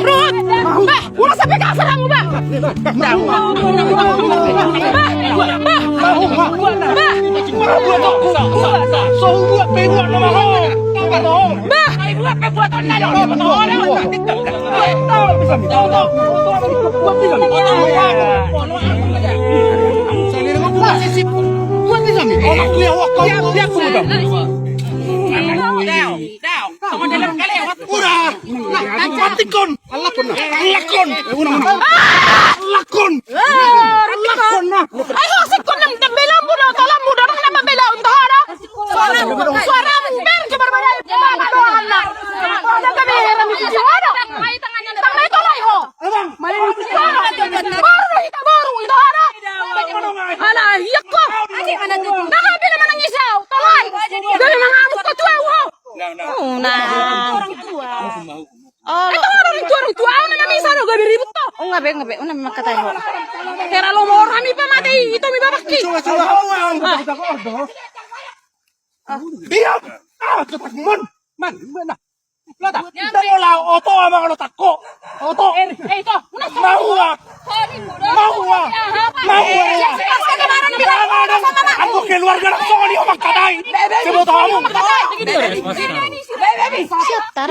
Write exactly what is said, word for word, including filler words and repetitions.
Ruhut! Bah! Bah! Ulas sampe kasar hamu, Bah! Bah! Bah! Bah! Udah, nah, mati kon. Allak kon, nah. Allak kon. Eh, unang, unang. Allak kon. Allak kon, nah. Ayo, sikon nem tembela muda, talam muda, nang nama bela untuk hara. Suara, suara, ber, coba bela, coba bela, nah. Ada kami, kami di suara. Tang itu lah, ho. Abang. Main di suara. Baru kita baru itu hara. Alah, iya kok. Nang bela manang isau, tolai. Dari mangamuk ketua, ho. Unang. Orang tua. Oh, itu orang tua, orang tua. Au na misa do gabe ribut to. Oh, nga be, nga be. Unang makatai ho. Hera lo mor hami pa mate i, ito mi babakki. Coba, coba, au, au, au, au. Diam. Ah, cetak mon. Man, mana? Lata. Kita mau lau oto ama kalau takko. Oto. Eh, eh, ito. Mau, ah. Mau, ah. Mau, ah. Jangan ada. Aku keluarga nak soal dia makatai. Sebut kamu. Siap, tar.